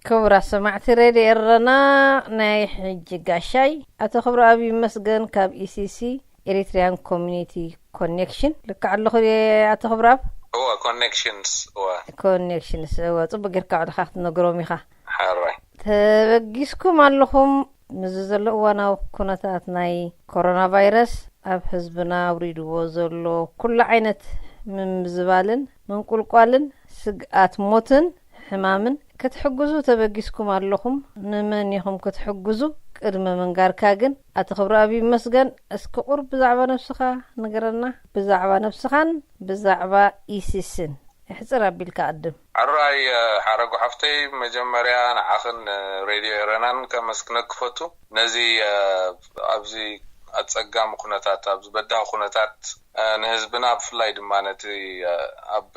ክቡራት ሰማዕቲ ሬድዮ ኤረና፣ ናይ ሕጂ ጋሻይ ኣቶ ክብረኣብ ይመስገን ካብ ኢሲሲ፣ ኤሪትሪያን ኮሚኒቲ ኮኔክሽን። ልክዕ ኣለኹ ድየ ኣቶ ክብረኣብ? እወ፣ ኮኔክሽንስ፣ እወ። ኮኔክሽንስ፣ እወ፣ ጽቡቅ ጌርካ ባዕልኻ ክትነግሮም ኢኻ። ሓራይ። ተበጊስኩም ኣለኹም። ምስዚ ዘሎ እዋናዊ ኩነታት ናይ ኮሮና ቫይረስ፣ ኣብ ህዝብና ኣውሪድዎ ዘሎ ኩሉ ዓይነት ምምዝባልን ምንቁልቋልን፣ ስግኣት ሞትን ሕማምን ክትሕግዙ ተበጊስኩም ኣለኹም። ንመን ኢኹም ክትሕግዙ? ቅድሚ ምንጋርካ ግን፣ ኣቶ ክብረኣብ ይመስገን፣ እስኪ ቁሩብ ብዛዕባ ነብስኻ ንገረና። ብዛዕባ ነብስኻን ብዛዕባ ኢሲስን ኣሕጽር ኣቢልካ ቅድም። ሕራይ፣ እ፣ ሓረጉ ሓፍተይ፣ መጀመርያ ንዓኽን፣ እ፣ ሬድዮ ኤረናን ከመስግነኪ ክፈቱ። ነዚ፣ እ፣ ኣብዚ ኣጸጋሚ ኩነታት፣ ኣብዚ በዳሂ ኩነታት፣ እ፣ ንህዝብና ብፍላይ ድማ ነቲ፣ እ፣ ኣብ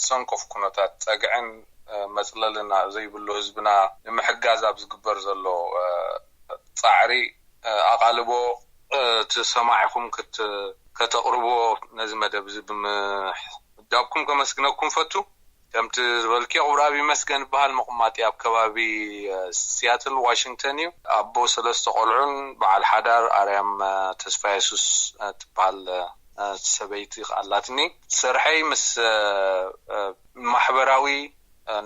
ሰንኮፍ ኩነታት ጸግዕን፣ እ፣ መጽለልን ዘይብሉ ህዝብና ንምሕጋዝ ኣብ ዝግበር ዘሎ፣ እ፣ ጻዕሪ፣ እ፣ ኣቓልቦ፣ እ፣ እቲ ሰማዒኹም ክት-፣ ከተቕርብዎ ነዚ መደብ እዚ ብምዳብኩም ከመስግነኩም ፈቱ። ከምቲ ዝበልክዮ፣ ክብረኣብ ይመስገን ይበሃል። መቐመጢ ኣብ ከባቢ፣ እ፣ ሲያትል ዋሽንግተን እዩ። ኣቦ ሰለስተ ቆልዑን በዓል ሓዳር ኣርያም፣ እ፣ ተስፋ የሱስ፣ እ፣ ትበሃል፣ እ፣ ሰበይቲ ኣለትኒ። ስርሐይ ምስ፣ እ፣ እ፣ ማሕበራዊ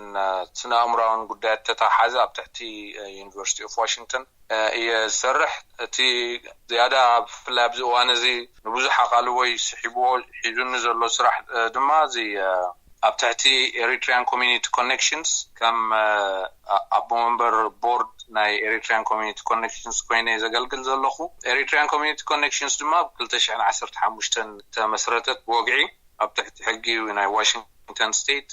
ን ስነ ኣእምራውን ጉዳያት ተተሓሓዘ ኣብ ትሕቲ ዩኒቨርሲቲ ኦፍ ዋሽንግተን እየ ዝሰርሕ። እቲ ዝያዳ ብፍላይ ኣብዚ እዋን እዚ ንብዙሕ ኣቓልቦይ ስሒብዎ ሒዙኒ ዘሎ ስራሕ ድማ እዚ ኣብ ትሕቲ ኤሪትሪያን ኮሚኒቲ ኮኔክሽንስ ከም ኣቦ መንበር ቦርድ ናይ ኤሪትሪያን ኮሚኒቲ ኮኔክሽንስ ኮይነ ዘገልግል ዘለኹ። ኤሪትሪያን ኮሚኒቲ ኮኔክሽንስ ድማ ብ ክልተ ሽሕን ዓሰርተ ሓሙሽተን ተመስረተት ብወግዒ ኣብ ትሕቲ ሕጊ ናይ ዋሽንግተን ስቴት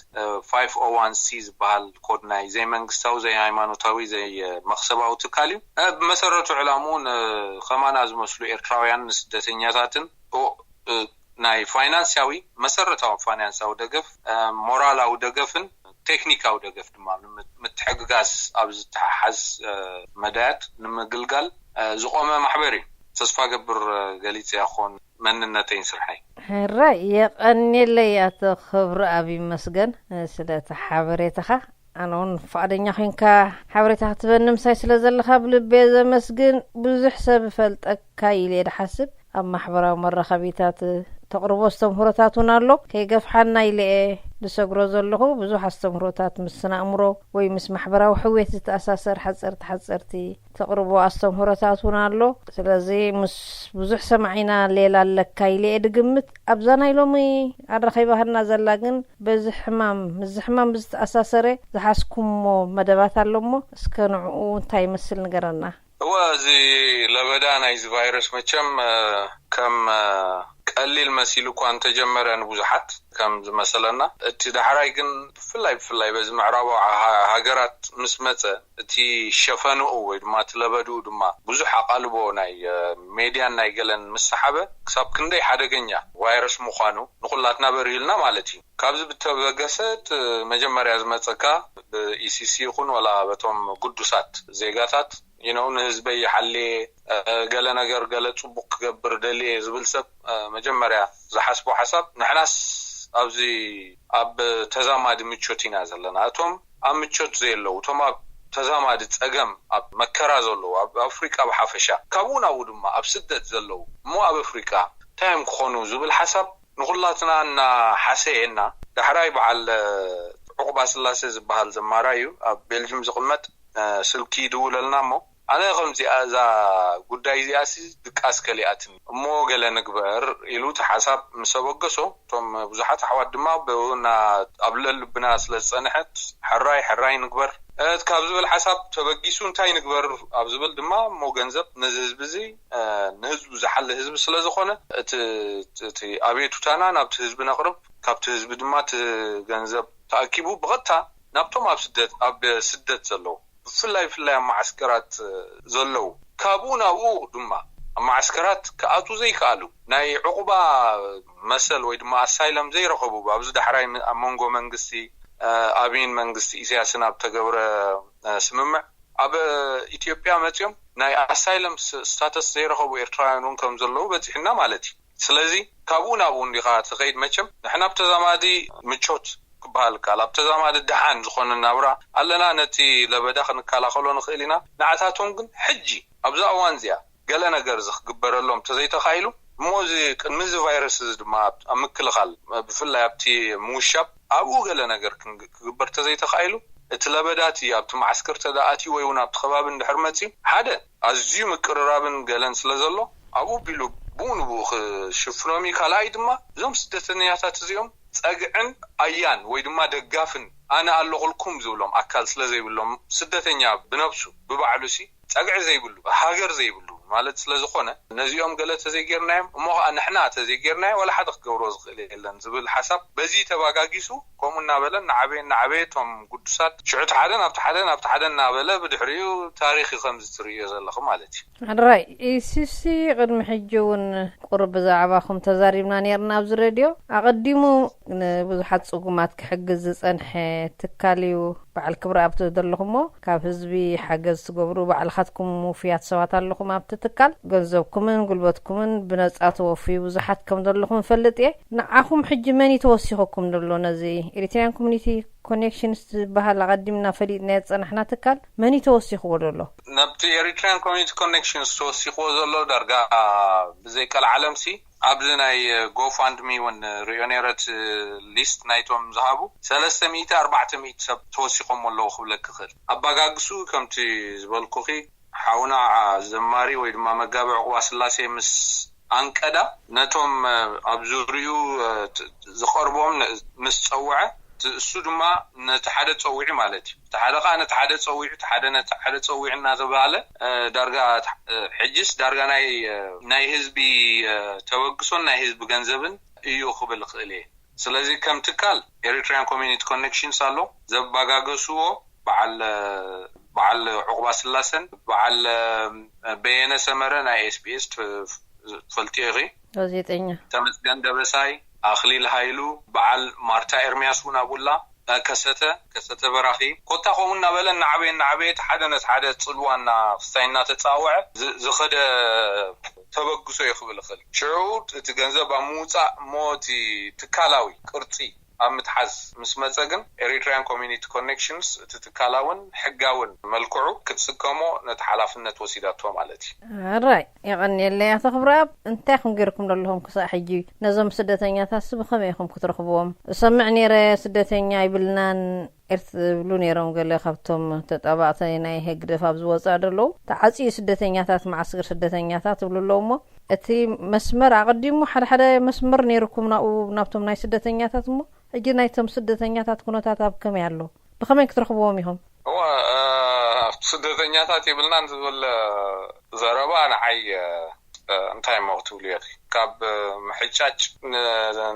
ፋይቭ ኦ ዋን ሲ ዝበሃል ኮድ ናይ ዘይመንግስታዊ ዘይሃይማኖታዊ ዘይመኽሰባዊ ትካል እዩ። ብመሰረቱ ዕላምኡ ንኸማና ዝመስሉ ኤርትራውያን ንስደተኛታትን ናይ ፋይናንስያዊ መሰረታዊ ፋይናንሳዊ ደገፍ፣ ሞራላዊ ደገፍን ቴክኒካዊ ደገፍ ድማ ምትሕግጋዝ ኣብ ዝተሓሓዝ መዳያት ንምግልጋል ዝቆመ ማሕበር እዩ። ተስፋ ገብር ገሊፀ ያኾን መንነተይን ስርሐይ። ሕራይ የቐንየለይ ኣቶ ክብረኣብ ይመስገን ስለቲ ሓበሬታኻ። ኣነ እውን ፍቓደኛ ኮይንካ ሓበሬታ ክትበኒ ምሳይ ስለ ዘለኻ ብልቤ ዘመስግን። ብዙሕ ሰብ እፈልጠካ ኢለ እየ ድሓስብ። ኣብ ማሕበራዊ መራኸቢታት ተቕርቦ ኣስተምህሮታት እውን ኣሎ። ከይገፍሓና ኢለ እየ ዝሰግሮ ዘለኹ። ብዙሕ ኣስተምህሮታት ምስ ስነ ኣእምሮ ወይ ምስ ማሕበራዊ ሕውየት ዝተኣሳሰር ሓፀርቲ ሓፀርቲ ተቕርቦ ኣስተምህሮታት እውን ኣሎ። ስለዚ ምስ ብዙሕ ሰማዒና ሌላ ኣለካ ኢለ እየ ድግምት። ኣብዛ ናይ ሎሚ ኣረኺባህና ዘላ ግን በዚ ሕማም፣ ምስዚ ሕማም ብዝተኣሳሰረ ዝሓዝኩሞ መደባት ኣሎ እሞ እስከ ንዕኡ እንታይ ይመስል ንገረና። እወ፣ እዚ ለበዳ ናይዚ ቫይረስ መቸም፣ እ፣ ከም፣ እ፣ ቀሊል መሲሉ እኳ እንተጀመረ ንብዙሓት ከም ዝመሰለና፣ እቲ ዳሕራይ ግን ብፍላይ፣ ብፍላይ በዚ ምዕራባዊ ሃ-፣ ሃገራት ምስ መጸ፣ እቲ ሸፈንኡ ወይ ድማ እቲ ለበድኡ ድማ ብዙሕ ኣቓልቦ ናይ፣ እ፣ ሜድያን ናይ ገለን ምስ ሰሓበ፣ ክሳብ ክንደይ ሓደገኛ ቫይረስ ምዃኑ ንኹላትና በሪህልና ማለት እዩ። ካብዚ ብተበገሰ፣ እቲ መጀመርያ ዝመጸካ ብኢሲሲ ይኹን ወላ በቶም ግዱሳት ዜጋታት፣ you know፣ ንህዝበይ ይሓልየ፣ እ፣ ገለ ነገር፣ ገለ ጽቡቕ ክገብር ደልየ ዝብል ሰብ፣ እ፣ መጀመርያ ዝሓስቦ ሓሳብ፣ ንሕናስ ኣብዚ ኣብ ተዛማዲ ምቾት ኢና ዘለና። እቶም ኣብ ምቾት ዘየለዉ፣ እቶም ኣብ ተዛማዲ ጸገም፣ ኣብ መከራ ዘለዉ፣ ኣብ ኣፍሪቃ ብሓፈሻ፣ ካብኡ ናብኡ ድማ ኣብ ስደት ዘለዉ፣ እሞ ኣብ ኣፍሪቃ እንታይ እዮም ክኾኑ ዝብል ሓሳብ ንኹላትና እናሓሰየና፣ ዳሕራይ በዓል፣ እ፣ ዑቕባ ስላሴ ዝበሃል ዘማራይ እዩ፣ ኣብ ቤልጅም ዝቕመጥ፣ እ፣ ስልኪ ይድውለልና እሞ፣ ኣነ ከምዚኣ እዛ ጉዳይ እዚኣሲ ድቃስ ከሊኣትኒ እሞ ገለ ንግበር ኢሉ እቲ ሓሳብ ምስ ኣበገሶ፣ እቶም ብዙሓት ኣሕዋት ድማ ብእውና ኣብ ልዕሊ ልብና ስለ ዝጸንሐት፣ ሕራይ፣ ሕራይ ንግበር፣ እ፣ ካብ ዝብል ሓሳብ ተበጊሱ፣ እንታይ ንግበር ኣብ ዝብል ድማ፣ እሞ ገንዘብ ነዚ ህዝቢ እዚ፣ እ፣ ንህዝቡ ዝሓሊ ህዝቢ ስለ ዝኾነ፣ እቲ፣ እቲ ኣቤቱታና ናብቲ ህዝቢ ነቕርብ፣ ካብቲ ህዝቢ ድማ እቲ ገንዘብ ተኣኪቡ ብቐጥታ ናብቶም ኣብ ስደት፣ ኣብ ስደት ዘለዉ፣ ብፍላይ፣ ብፍላይ ኣብ መዓስከራት ዘለዉ፣ ካብኡ ናብኡ ድማ ኣብ መዓስከራት ክኣትዉ ዘይከኣሉ፣ ናይ ዕቑባ መሰል ወይ ድማ ኣሳይለም ዘይረኸቡ፣ ኣብዚ ዳሕራይ ም-፣ ኣብ መንጎ መንግስቲ፣ እ፣ ኣብይን መንግስቲ ኢሳያስን ኣብ ተገብረ፣ እ፣ ስምምዕ፣ ኣብ ኢትዮጵያ መጺኦም ናይ ኣሳይለም ስ-፣ ስታተስ ዘይረኸቡ ኤርትራውያን እውን ከም ዘለዉ በጺሕና ማለት እዩ። ስለዚ ካብኡ ናብኡ እንዲኻ ትኸይድ። መቸም ንሕና ብተዛማዲ ምቾት ክበሃል ይከኣል። ኣብ ተዛማዲ ደሓን ዝኾነ ናብራ ኣለና። ነቲ ለበዳ ክንከላኸሎ ንኽእል ኢና። ንዓታቶም ግን ሕጂ ኣብዛ እዋን እዚኣ ገለ ነገር እዚ ክግበረሎም ተዘይተኻኢሉ፣ እሞ እዚ ቅድሚ እዚ ቫይረስ እዚ ድማ ኣብ ምክልኻል፣ ብፍላይ ኣብቲ ምውሻብ ኣብኡ ገለ ነገር ክግበር ተዘይተኻኢሉ፣ እቲ ለበዳቲ ኣብቲ መዓስከር ተደኣትዩ ወይ እውን ኣብቲ ከባቢ እንድሕር መፅዩ፣ ሓደ ኣዝዩ ምቅርራብን ገለን ስለ ዘሎ ኣብኡ ቢሉ ብኡ ንብኡ ክሽፍኖም እዩ። ካልኣይ ድማ እዞም ስደተኛታት እዚኦም ፀግዕን ኣያን ወይ ድማ ደጋፍን ኣነ ኣለኹልኩም ዝብሎም ኣካል ስለ ዘይብሎም፣ ስደተኛ ብነብሱ ብባዕሉ ሲ ፀግዒ ዘይብሉ ሃገር ዘይብሉ ማለት ስለ ዝኾነ፣ ነዚኦም ገለ ተዘይጌርናዮም እሞ ከዓ ንሕና ተዘይጌርናዮ ዋላ ሓደ ክገብሮ ዝኽእል የለን ዝብል ሓሳብ በዚ ተባጋጊሱ፣ ከምኡ እናበለ እናዓበየ እናዓበየ እቶም ግዱሳት ሽዑ ሓደ ናብቲ ሓደ ናብቲ ሓደ እናበለ ብድሕሪኡ ታሪኽ እዩ ከምዚ ትርእዮ ዘለኹ ማለት እዩ። ሕራይ ኢሲሲ ቅድሚ ሕጂ እውን ቁሩብ ብዛዕባኹም ተዛሪብና ነርና ኣብዚ ሬድዮ። ኣቐዲሙ ንብዙሓት ጽጉማት ክሕግዝ ዝጸንሐ ትካል እዩ። በዓል ክብረኣብ ዘለኹሞ ካብ ህዝቢ ሓገዝ ትገብሩ ባዕልኻትኩም ውፉያት ሰባት ኣለኹም ኣብቲ ትካል። ገንዘብኩምን ጉልበትኩምን ብነጻ ተወፍዩ ብዙሓት ከም ዘለኹም እፈልጥ እየ። ንዓኹም ሕጂ መን እዩ ተወሲኹኩም ዘሎ? ነዚ ኤሪትሪያን ኮሚኒቲ ኮኔክሽንስ ዝበሃል ኣቐዲምና ፈሊጥናዮ ዝጸናሕና ትካል መን እዩ ተወሲኽዎ ዘሎ? ናብቲ ኤሪትሪያን ኮሚኒቲ ኮኔክሽንስ ተወሲኽዎ ዘሎ ዳርጋ ብዘይ ቀልዓለም ሲ ኣብዚ ናይ ጎፋንድሚ እውን ሪኦ ነይረ እቲ ሊስት ናይቶም ዝሃቡ ሰለስተ ሚእቲ ኣርባዕተ ሚእቲ ሰብ ተወሲኾም ኣለዉ ክብለክ ይኽእል። ኣባጋግሱ ከምቲ ዝበልኩኺ ሓውና ዘማሪ ወይ ድማ መጋቢ ዕቑባ ስላሴ ምስ ኣንቀዳ ነቶም ኣብ ዙሪኡ ዝቐርቦም ምስ ጸውዐ እሱ ድማ ነቲ ሓደ ጸዊዑ ማለት እዩ። እቲ ሓደ ከዓ ነቲ ሓደ ጸዊዑ፣ እቲ ሓደ ነቲ ሓደ ጸዊዑ እናተባሃለ ዳርጋ ሕጅስ ዳርጋ ናይ ናይ ህዝቢ ተበግሶን ናይ ህዝቢ ገንዘብን እዩ ክብል ይኽእል እየ። ስለዚ ከም ትካል ኤሪትሪያን ኮሚኒቲ ኮኔክሽንስ ኣሎ። ዘባጋገስዎ በዓል በዓል ዕቑባ ስላሰን በዓል በየነ ሰመረ ናይ ኤስቢኤስ ትፈልጥዮ ኢኺ። ጋዜጠኛ። ተመስገን ደበሳይ፣ ኣኽሊል ሃይሉ፣ በዓል ማርታ ኤርሚያስ እውን ኣብኡ ኣላ። ከሰተ ከሰተ በራኺ ኮታ ከምኡ እናበለ እናዓበየ እናዓበየ እቲ ሓደ ነቲ ሓደ ጽልዋ እና ክስታይ እናተጻወዐ ዝኸደ ተበግሶ እዩ ክብል ይኽእል። ሽዑ እቲ ገንዘብ ኣብ ምውጻእ እሞ እቲ ትካላዊ ቅርጺ ኣብ ምትሓዝ ምስ መጸ ግን ኤሪትሪያን ኮሚኒቲ ኮኔክሽንስ እቲ ትካላውን ሕጋውን መልክዑ ክትስከሞ ነቲ ሓላፍነት ወሲዳቶ ማለት እዩ። ኣራይ የቐንየለይ ኣቶ ክብረኣብ። እንታይ ኢኹም ገይርኩም ዘለኹም ክሳዕ ሕጂ? ነዞም ስደተኛታትስ ብኸመይ ኢኹም ክትረኽብዎም? እሰምዕ ነይረ ስደተኛ ኣይብልናን ኤርት ዝብሉ ነይሮም ገለ ካብቶም ተጣባቕቲ ናይ ህግደፍ ኣብ ዝወፅኣ ዘለዉ ተዓፅዩ ስደተኛታት መዓስከር ስደተኛታት ይብሉ ኣለዉ እሞ እቲ መስመር ኣቐዲሙ ሓደ ሓደ መስመር ነይርኩም ናብኡ ናብቶም ናይ ስደተኛታት እሞ ሕጂ ናይቶም ስደተኛታት ኩነታት ኣብ ከመይ ኣሎ? ብኸመይ ክትረኽብዎም ኢኹም? እወ፣ ስደተኛታት የብልናን ዝብል ዘረባ ንዓይ እንታይ እሞ ክትብሉ ኢኺ? ካብ ምሕጫጭ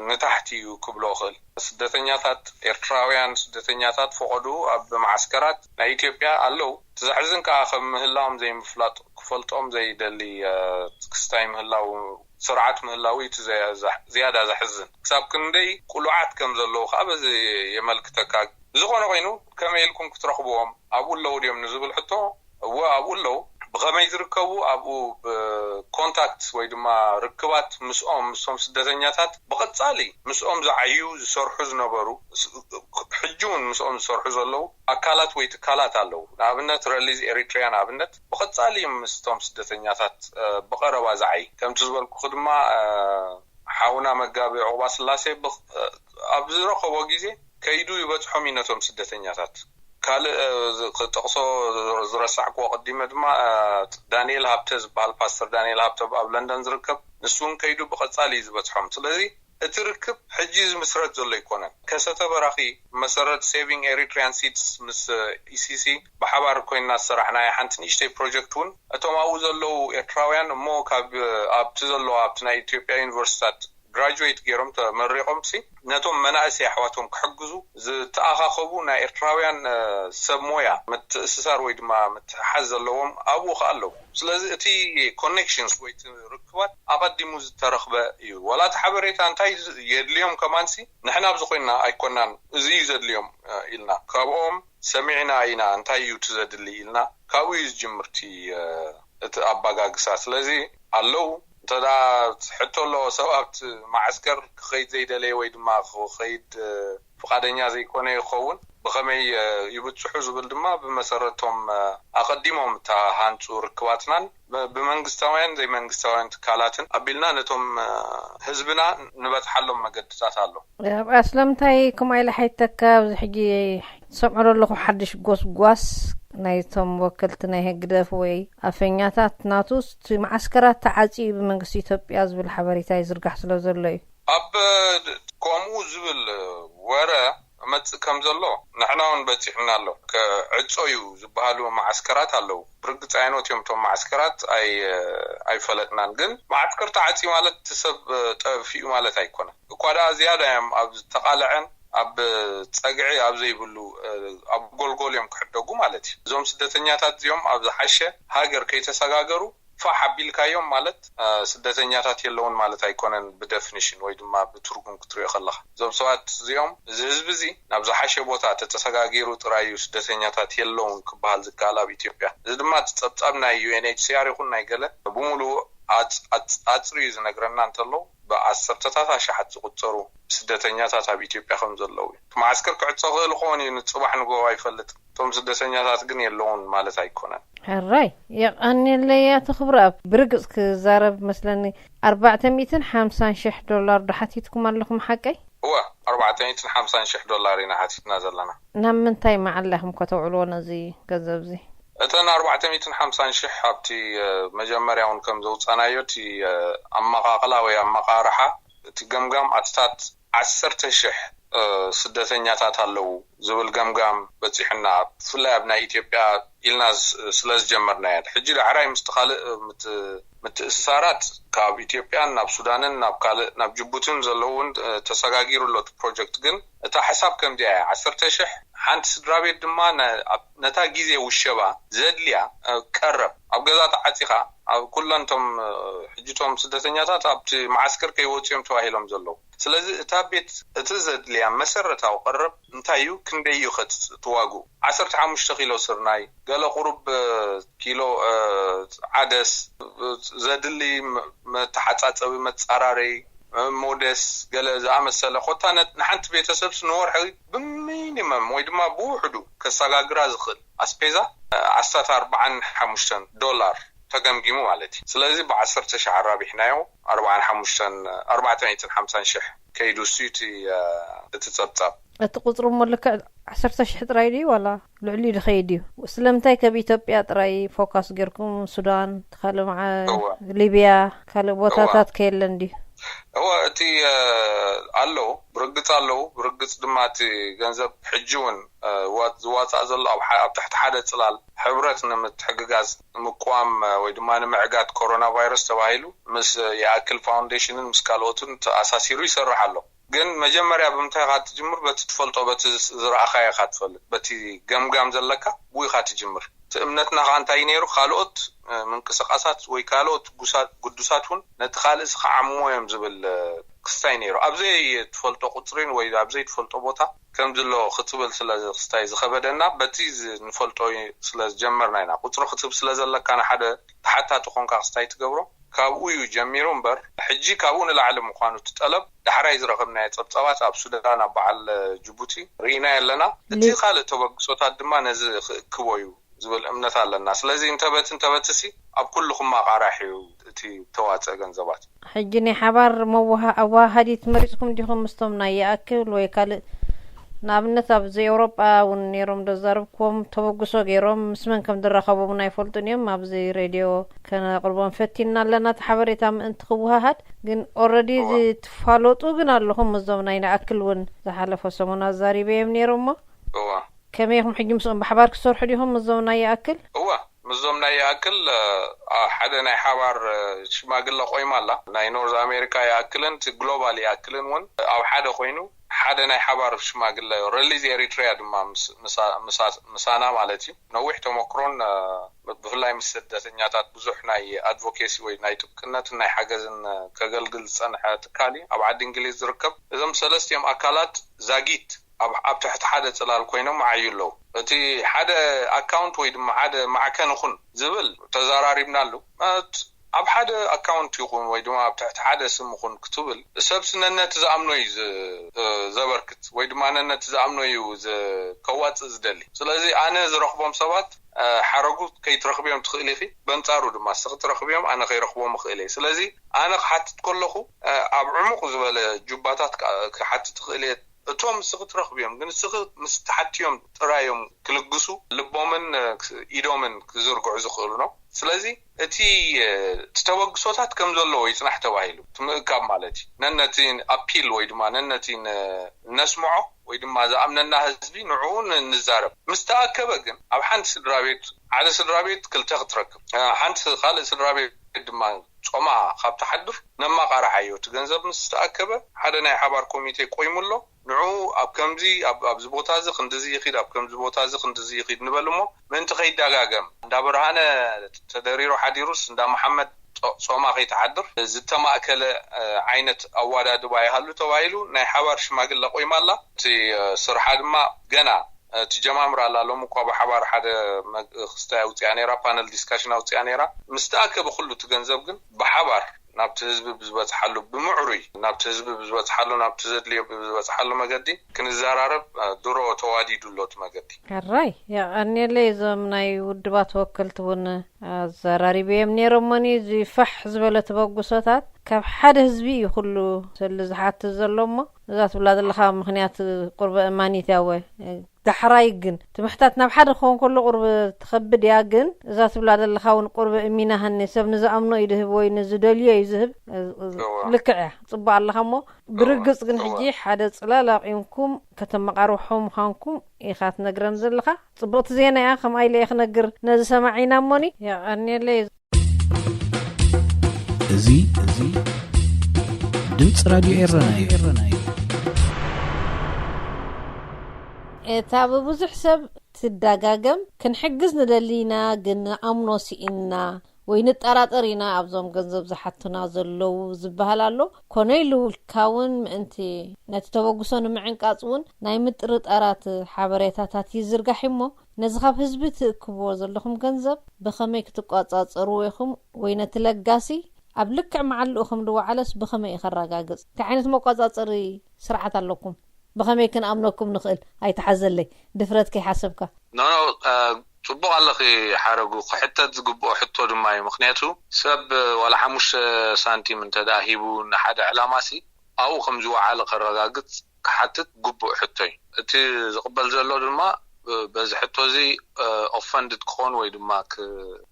ንታሕቲ እዩ ክብሎ እኽእል። ስደተኛታት ኤርትራውያን ስደተኛታት ፈቐዱ ኣብ መዓስከራት ናይ ኢትዮጵያ ኣለዉ። እቲ ዘሕዝን ከዓ ከም ምህላዎም ዘይምፍላጥ ክፈልጦም ዘይደሊ ክስታይ ምህላው ስርዓት ምህላው እዩ እቲ ዝያዳ ዘሕዝን። ክሳብ ክንደይ ቅሉዓት ከም ዘለዉ ከዓ በዚ የመልክተካ። ብዝኾነ ኮይኑ ከመይ ኢልኩም ክትረኽብዎም ኣብኡ ኣለዉ ድዮም ንዝብል ሕቶ እወ ኣብኡ ኣለዉ። ብኸመይ ዝርከቡ ኣብኡ ኮንታክት ወይ ድማ ርክባት ምስኦም ምስቶም ስደተኛታት ብቐጻሊ ምስኦም ዝዓዩ ዝሰርሑ ዝነበሩ ሕጂ እውን ምስኦም ዝሰርሑ ዘለዉ ኣካላት ወይ ትካላት ኣለዉ። ንኣብነት ረሊዝ ኤሪትሪያ ንኣብነት ብቐጻሊ ምስቶም ስደተኛታት ብቐረባ ዝዓይ ከምቲ ዝበልኩኺ ድማ ሓውና መጋቢ ዕቑባ ስላሴ ኣብ ዝረኸቦ ግዜ ከይዱ ይበፅሖም እዩ ነቶም ስደተኛታት። ካልእ ክጠቕሶ ዝረሳዕክዎ ቅዲመ ድማ ዳንኤል ሃብተ ዝበሃል ፓስተር ዳንኤል ሃብተ ኣብ ለንደን ዝርከብ ንሱ እውን ከይዱ ብቐፃሊ እዩ ዝበፅሖም። ስለዚ እቲ ርክብ ሕጂ ዝምስረት ዘሎ ኣይኮነን። ከሰተ በራኺ መሰረት ሴቪንግ ኤሪትሪያን ሲድስ ምስ ኢሲሲ ብሓባር ኮይና ዝሰራሕናያ ሓንቲ ንእሽተይ ፕሮጀክት እውን እቶም ኣብኡ ዘለዉ ኤርትራውያን እሞ ካብ ኣብቲ ዘለዉ ኣብቲ ናይ ኢትዮጵያ ዩኒቨርሲታት ግራጁዌት ገይሮም ተመሪቖም ሲ ነቶም መናእሰይ ኣሕዋቶም ክሕግዙ ዝተኣኻኸቡ ናይ ኤርትራውያን ሰብ ሞያ ምትእስሳር ወይ ድማ ምትሕሓዝ ዘለዎም ኣብኡ ከኣ ኣለዉ። ስለዚ እቲ ኮኔክሽንስ ወይ እቲ ርክባት ኣቐዲሙ ዝተረኽበ እዩ። ዋላ እቲ ሓበሬታ እንታይ የድልዮም ከማንሲ ንሕና ኣብዚ ኮይንና ኣይኮናን እዚ እዩ ዘድልዮም ኢልና ካብኦም ሰሚዕና ኢና እንታይ እዩ እቲ ዘድሊ ኢልና ካብኡ እዩ ዝጅምርቲ እቲ ኣባጋግሳ። ስለዚ ኣለዉ ተዳ ሕቶ ኣለዎ። ሰብ ኣብቲ ማዓስከር ክኸይድ ዘይደለየ ወይ ድማ ክኸይድ ፍቓደኛ ዘይኮነ ይኸውን፣ ብኸመይ ይብጽሑ ዝብል ድማ ብመሰረቶም ኣቐዲሞም እተሃንጹ ርክባትናን ብመንግስታውያን ዘይመንግስታውያን ትካላትን ኣቢልና ነቶም ህዝብና ንበጽሓሎም መገድታት ኣሎ። ኣብኣ ስለምንታይ ከምኡ ኢለ ሓይተካ ኣብዚ ሕጂ ሰምዖ ኣለኹ ሓድሽ ጎስጓስ ናይቶም ወከልቲ ናይ ህግደፍ ወይ ኣፈኛታት ናቱ እቲ መዓስከራት ተዓጽዩ ብመንግስቲ ኢትዮጵያ ዝብል ሓበሬታ ይዝርጋሕ ስለ ዘሎ እዩ። ኣብ ከምኡ ዝብል ወረ መጽእ ከም ዘሎ ንሕና እውን በጺሕና ኣሎ። ከዕጾ እዩ ዝበሃሉ መዓስከራት ኣለዉ። ብርግጽ ኣይኖት እዮም እቶም መዓስከራት ኣይፈለጥናን። ግን መዓስከር ተዓጺ ማለት እቲ ሰብ ጠፊኡ ማለት ኣይኮነን። እኳ ደኣ ዝያዳ እዮም ኣብ ዝተቓልዐን ኣብ ጸግዒ ኣብ ዘይብሉ ኣብ ጎልጎል እዮም ክሕደጉ ማለት እዩ። እዞም ስደተኛታት እዚኦም ኣብ ዝሓሸ ሃገር ከይተሰጋገሩ ፋሕ ኣቢልካዮም ማለት ስደተኛታት የለውን ማለት ኣይኮነን። ብደፍኒሽን ወይ ድማ ብትርጉም ክትሪኦ ከለኻ እዞም ሰባት እዚኦም እዚ ህዝቢ እዚ ናብ ዝሓሸ ቦታ ተተሰጋጊሩ ጥራይ እዩ ስደተኛታት የለውን ክበሃል ዝከኣል ኣብ ኢትዮጵያ። እዚ ድማ እቲ ጸብጻብ ናይ ዩ ኤን ኤች ሲ ኣር ይኹን ናይ ገለ ብሙሉ ኣጽሪ እዩ ዝነግረና እንተሎ ብኣሰርተታት ኣሽሓት ዝቁጸሩ ስደተኛታት ኣብ ኢትዮጵያ ከም ዘለዉ እዩ። እቲ መዓስከር ክዕጾ ክእል ክኾን እዩ፣ ንጽባሕ ንጎ ኣይፈልጥ። እቶም ስደተኛታት ግን የለውን ማለት ኣይኮነን። ሕራይ የቐንየለይ ኣቶ ክብረኣብ። ብርግጽ ክዛረብ መስለኒ ኣርባዕተ ሚእትን ሓምሳን ሽሕ ዶላር ዶ ሓቲትኩም ኣለኹም ሓቀይ? እወ ኣርባዕተ ሚእትን ሓምሳን ሽሕ ዶላር ኢና ሓቲትና ዘለና። ናብ ምንታይ መዓላ ኢኹም ከተውዕልዎ ነዚ ገንዘብ እዚ? እተን ኣርባዕተ ሚእትን ሓምሳን ሽሕ ኣብቲ መጀመርያ እውን ከም ዘውፃናዮ እቲ ኣመቓቕላ ወይ ኣመቓርሓ እቲ ገምጋም ኣስታት ዓሰርተ ሽሕ ስደተኛታት ኣለዉ ዝብል ገምጋም በፂሑና፣ ብፍላይ ኣብ ናይ ኢትዮጵያ ኢልና ስለ ዝጀመርናዮ። ሕጂ ዳሕራይ ምስቲ ካልእ ምትእስሳራት ካብ ኢትዮጵያን ናብ ሱዳንን ናብ ካልእ ናብ ጅቡትን ዘለዉ እውን ተሰጋጊሩ ኣሎ እቲ ፕሮጀክት። ግን እታ ሕሳብ ከምዚኣ እያ፣ ዓሰርተ ሽሕ ሓንቲ ስድራ ቤት ድማ ነታ ግዜ ውሸባ ዘድልያ ቀረብ ኣብ ገዛ ተዓፂኻ ኣብ ኩለን እቶም ሕጂ እቶም ስደተኛታት ኣብቲ መዓስከር ከይወፁ እዮም ተባሂሎም ዘለዉ። ስለዚ እታ ቤት እቲ ዘድልያ መሰረታዊ ቀረብ እንታይ እዩ? ክንደይ እዩ ከ እቲ ዋግኡ? ዓሰርተ ሓሙሽተ ኪሎ ስርናይ፣ ገለ ቁሩብ ኪሎ ዓደስ፣ ዘድሊ መተሓፃፀቢ፣ መፃራረይ፣ ሞዴስ፣ ገለ ዝኣመሰለ ኮታ ንሓንቲ ቤተሰብስ ንወርሒ ብሚኒመም ወይ ድማ ብውሕዱ ከሰጋግራ ዝኽእል ኣስፔዛ ኣስታት ኣርባዓን ሓሙሽተን ዶላር ተገምጊሙ ማለት እዩ። ስለዚ ብዓሰርተ ሽሕ ኣራቢሕናዮ ኣርባዓን ሓሙሽተን ኣርባዕተ ሚእትን ሓምሳን ሽሕ ከይዱ እሱ እቲ እቲ ጸብጻብ። እቲ ቁጽሪ እሞ ልክዕ ዓሰርተ ሽሕ ጥራይ ድዩ ዋላ ልዕሊኡ ድኸይድ እዩ? ስለምንታይ ከብ ኢትዮጵያ ጥራይ ፎካስ ጌርኩም ሱዳን፣ ካልእ መዓ ሊብያ፣ ካልእ ቦታታት ከየለን ድዩ? እወ እቲ ኣለዉ ብርግጽ ኣለዉ ብርግጽ ድማ እቲ ገንዘብ ሕጂ እውን ዝዋጻእ ዘሎ ኣብ ትሕቲ ሓደ ጽላል ሕብረት ንምትሕግጋዝ ንምቅዋም ወይ ድማ ንምዕጋት ኮሮና ቫይረስ ተባሂሉ ምስ የኣክል ፋውንዴሽንን ምስ ካልኦትን ተኣሳሲሩ ይሰርሕ ኣሎ። ግን መጀመርያ ብምንታይ ኢኻ ትጅምር? በቲ ትፈልጦ በቲ ዝረኣኻዮ ኢኻ ትፈልጥ። በቲ ገምጋም ዘለካ ብኡ ኢኻ ትጅምር። እቲ እምነትና ከዓ እንታይ እዩ ነይሩ? ካልኦት ምንቅስቃሳት ወይ ካልኦት ግዱሳት እውን ነቲ ካልእስ ክዓምዎ እዮም ዝብል ክስታይ ነይሩ። ኣብዘይ ትፈልጦ ቁፅሪን ወይ ኣብዘይ ትፈልጦ ቦታ ከምዚ ኣሎ ክትብል ስለ ክስታይ ዝኸበደና በቲ ንፈልጦ ስለ ዝጀመርና ኢና። ቁፅሪ ክትብ ስለ ዘለካ ንሓደ ተሓታቲ ኮንካ ክስታይ ትገብሮ ካብኡ እዩ ጀሚሩ እምበር ሕጂ ካብኡ ንላዕሊ ምዃኑ እቲ ጠለብ ዳሕራይ ዝረኸብናዮ ፀብፃባት ኣብ ሱዳን ኣብ በዓል ጅቡቲ ርኢናዮ ኣለና። እቲ ካልእ ተበግሶታት ድማ ነዚ ክእክቦ እዩ ዝብል እምነት ኣለና። ስለዚ እንተበት እንተበትሲ ኣብ ኩሉ ክማቃራሕ እዩ እቲ ተዋፀ ገንዘባት። ሕጂ ናይ ሓባር መወሃ ኣወሃሃዲት መሪፅኩም ዲኹም ምስቶም ናይ ይኣክል ወይ ካልእ ንኣብነት ኣብዚ ኤውሮጳ እውን ነይሮም ዶ ዛረብክዎም ተበግሶ ገይሮም ምስ መን ከም ዝራኸቦም እውን ኣይፈልጡን እዮም። ኣብዚ ሬድዮ ከነቕርቦም ፈቲና ኣለና እቲ ሓበሬታ ምእንቲ ክወሃሃድ። ግን ኦረዲ እወ። ዝትፋለጡ ግን ኣለኹም ምስዞም ናይ ንኣክል እውን ዝሓለፈ ሰሙን ኣዛሪበዮም ነይሮም እሞ እወ። ከመይ ኢኹም ሕጂ ምስኦም ብሓባር ክትሰርሑ ዲኹም ምስዞም ናይ ይኣክል? እወ ምስዞም ናይ ይኣክል ሓደ ናይ ሓባር ሽማግለ ቆይማ ኣላ። ናይ ኖርዝ ኣሜሪካ ይኣክልን እቲ ግሎባል ይኣክልን እውን ኣብ ሓደ ኮይኑ ሓደ ናይ ሓባር ሽማግለ ሪሊዝ ኤሪትሪያ ድማ ምሳና ማለት እዩ። ነዊሕ ተመክሮን ብፍላይ ምስ ስደተኛታት ብዙሕ ናይ ኣድቮኬሲ ወይ ናይ ጥብቅነትን ናይ ሓገዝን ከገልግል ዝፀንሐ ትካል እዩ። ኣብ ዓዲ እንግሊዝ ዝርከብ እዞም ሰለስቲኦም ኣካላት ዛጊት ኣብ ኣብ ትሕቲ ሓደ ጽላል ኮይኖም ይዓዩ ኣለዉ። እቲ ሓደ ኣካውንት ወይ ድማ ሓደ ማዕከን ይኹን ዝብል ተዘራሪብናሉ። ኣብ ሓደ ኣካውንት ይኹን ወይ ድማ ኣብ ትሕቲ ሓደ ስም ይኹን ክትብል፣ ሰብሲ ነነቲ ዝኣምኖ እዩ ዝ-፣ ዘበርክት ወይ ድማ ነነቲ ዝኣምኖ እዩ ዝ-፣ ከዋፅእ ዝደሊ። ስለዚ ኣነ ዝረኽቦም ሰባት፣ እ፣ ሓረጉ ከይትረኽብዮም ትኽእል ኢኺ፣ በንጻሩ ድማ ንስኺ ትረኽብዮም፣ ኣነ ከይረኽቦም እኽእል እየ። ስለዚ ኣነ ክሓትት ከለኹ፣ እ፣ ኣብ ዕሙቕ ዝበለ ጁባታት ክኣ-፣ ክሓትት እኽእል እየ። እቶም ንስኺ ትረኽብዮም ግን ንስኺ ምስ ትሓትዮም ጥራይ እዮም ክልግሱ ልቦምን፣ እ፣ ኢዶምን ክዝርግሑ ዝኽእሉ ነው። ስለዚ እቲ፣ እ፣ እቲ ተበግሶታት ከም ዘለዎ ይጽናሕ ተባሂሉ፣ እቲ ምእካብ ማለት እዩ። ነነቲ ኣፒል ወይ ድማ ነነቲ ን-፣ ነስምዖ ወይ ድማ ዝኣምነና ህዝቢ ንዕኡ ን-፣ ንዛረብ። ምስ ተኣከበ ግን ኣብ ሓንቲ ስድራ ቤት፣ ሓደ ስድራ ቤት ክልተ ክትረክብ፣ እ፣ ሓንቲ ካልእ ስድራ ቤት ድማ ጾማ ካብ ትሓድር ነማቓርሓዮ። እቲ ገንዘብ ምስ ተኣከበ ሓደ ናይ ሓባር ኮሚቴ ቆይሙ ኣሎ። ንዕኡ ኣብ ከምዚ፣ ኣብ፣ ኣብዚ ቦታ እዚ ክንድዚ ይኺድ፣ ኣብ ከምዚ ቦታ እዚ ክንድዚ ይኺድ ንበል እሞ፣ ምእንቲ ከይዳጋገም፣ እንዳ ብርሃነ ተደሪሩ ሓዲሩስ እንዳ መሓመድ ጾ-፣ ጾማ ከይትሓድር ዝተማእከለ፣ እ፣ ዓይነት ኣዋዳድባ ይሃሉ ተባሂሉ ናይ ሓባር ሽማግለ ቆይማ ኣላ። እቲ፣ እ፣ ስርሓ ድማ ገና፣ እ፣ ትጀማምር ኣላ። ሎሚ እኳ ብሓባር ሓደ መግ-፣ ክስታይ ኣውፅኣ ነይራ፣ ፓነል ዲስካሽን ኣውፅኣ ነይራ። ምስ ተኣከበ ኩሉ እቲ ገንዘብ ግን ብሓባር ናብቲ ህዝቢ ብዝበፅሓሉ፣ ብምዕሩይ ናብቲ ህዝቢ ብዝበፅሓሉ፣ ናብቲ ዘድልዮ ብዝበፅሓሉ መገዲ ክንዘራረብ፣ እ፣ ድሮ ተዋዲዱ ኣሎ እቲ መገዲ። ሕራይ የቐንየለይ። እዞም ናይ ውድባት ወከልቲ እውን ኣዘራሪበዮም ነይሮሞኒ። እዚ ፋሕ ዝበለ ተበግሶታት ካብ ሓደ ህዝቢ እዩ ኩሉ ሰሊ ዝሓትት ዘሎ እሞ፣ እዛ ትብላ ዘለኻ ምኽንያት ቁርበ እማኒት ያወ። ዳሕራይ ግን እቲ ምሕታት ናብ ሓደ ክኸውን ከሎ ቁርብ ትኸብድ እያ። ግን እዛ ትብላ ዘለኻ እውን ቁርብ እሚና ሃኒ፣ ሰብ ንዝኣምኖ እዩ ዝህብ ወይ ንዝደልዮ እዩ ዝህብ። እዋ። ልክዕ እያ፣ ጽቡቕ ኣለኻ እሞ፣ ብርግጽ ግን እዋ። ሕጂ ሓደ ጽላል ኣቂምኩም ከተመቓርሑ ምዃንኩም ኢኻ ትነግረን ዘለኻ። ጽቡቕቲ ዜና እያ፣ ከምኣ ኢለ እየ ክነግር ነዚ ሰማዒና እሞኒ። የቐንየለይ። እዚ፣ እዚ ድምፂ ራድዮ ኤረና እዩ። እታ ብብዙሕ ሰብ ትዳጋገም፣ ክንሕግዝ ንደሊ ኢና ግን ንኣምኖ ስኢንና ወይ ንጠራጠር ኢና ኣብዞም ገንዘብ ዝሓቱና ዘለዉ ዝበሃል ኣሎ። ኮነ ኢሉ ኢልካ እውን ምእንቲ ነቲ ተበግሶ ንምዕንቃጽ እውን ናይ ምጥርጣራት ሓበሬታታት ይዝርጋሕ እሞ፣ ነዚ ካብ ህዝቢ ትእክብዎ ዘለኹም ገንዘብ ብኸመይ ክትቆጻጸርዎ ኢኹም ወይ ነቲ ለጋሲ ኣብ ልክዕ መዓልኡ ከም ዝወዓለስ ብኸመይ እዩ ከረጋግጽ? እንታይ ዓይነት መቆጻጸሪ ስርዓት ኣለኩም? ብኸመይ ክንኣምነኩም ንኽእል? ኣይትሓዘለይ፣ ድፍረት ከይሓሰብካ። ኖ፣ ኖ፣ እ፣ ጽቡቕ ኣለኺ ሓረጉ። ክሕተት ዝግብኦ ሕቶ ድማ እዩ። ምኽንያቱ ሰብ ዋላ ሓሙሽተ ሳንቲም እንተ ደኣ ሂቡ ንሓደ ዕላማሲ ኣብኡ ከም ዝወዓለ ከረጋግጽ ክሓትት ግቡእ ሕቶ እዩ። እቲ ዝቕበል ዘሎ ድማ፣ እ፣ በዚ ሕቶ እዚ፣ እ፣ ኦፈንድድ ክኾን ወይ ድማ ክ-፣